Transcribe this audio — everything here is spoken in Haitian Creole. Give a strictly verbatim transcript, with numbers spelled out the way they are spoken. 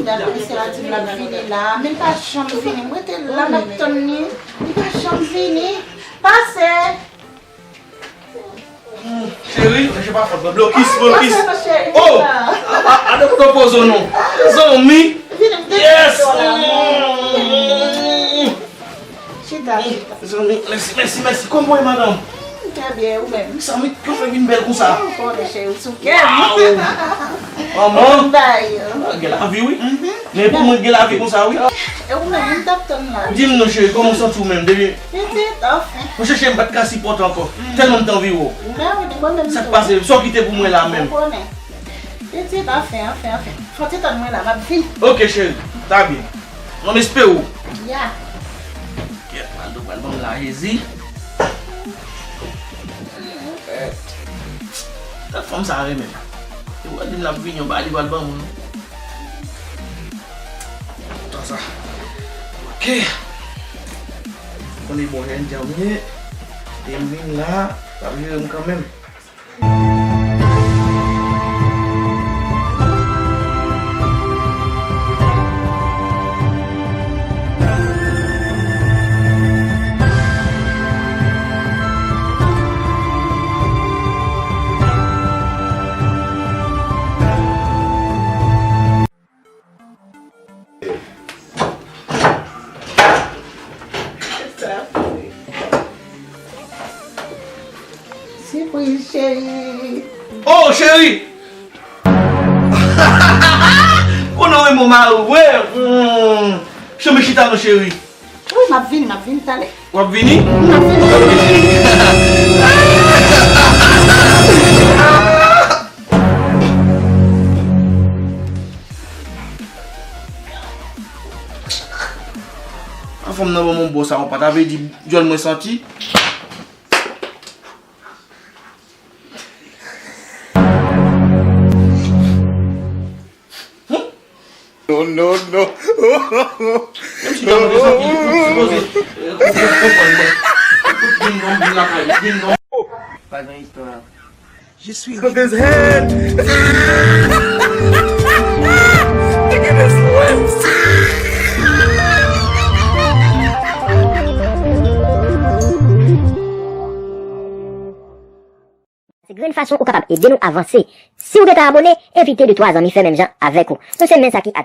Mesye la di m l ap vini la, men l pa janm vini. M rete la, m ap tann li. Li pa janm vini. Pase! Cheri, mesye pa fòt, blokis, blokis. Pase, non, cheri. Oh! A, a, a, de kote w poze w non. Zanmi. Vini, m te... Yes! Chita, chita. Zanmi, mèsi, mèsi, mèsi. Kòman w ye, madanm? Trè byen, ou menm? Zanmi, kòman w fè vin bèl konsa? Ou konnen, cheri, ou sou kè m. Waw! Manman! Bay. Ah, gen lavi, wi. Men pou mwen, gen lavi konsa, wi. E ou menm, m t ap tann la. Di m non, cheri, kòman w santi w menm? Depi... Pitit, anfen. Mwen chèche, m pa t ka sipòte ankò. Tèlman m t anvi wè w. Mèsi, mwen menm tou. Sa k pase? Sa w kite pou mwen la menm? Ou konnen. Pitit, anfen, anfen, anfen. Fò w te tann mwen la, m ap vini. Ok, cheri. Ta byen. Mwen m espere w. Ya. Kèt, Maldo pral ban m la, Jezi. Kèt. Tèt fanm sa renmen m. E w di m l ap vini, yon bagay li pral ban mwen. Tan sa. Ok. Konnen bon jan jan m ye. E m vin la, l ap jere m kanmenm. Sipriz, cheri. Oh, cheri! Konnen w renmen w mari w, wi. Hmm. Chanbe chita non, cheri. Wi, m ap vini, m ap vini talè. W ap vini? M ap vini. An fanm nan ban mwen bò sa, yon pa ta vle di djòl mwen santi. Hmm? No, no, no. Menm si w ta mande santi, ou sipoze, eh, ou sipoze konprann mwen. Vin non, vin lakay, vin non. Pa gen istwa. Je suis... Look at this head. Look at this lips. Se grenn fason ou kapab ede nou avanse. Si w gentan abone, envite de twa zanmi fè menm jan avèk ou. Nou se Men Sa Ki At.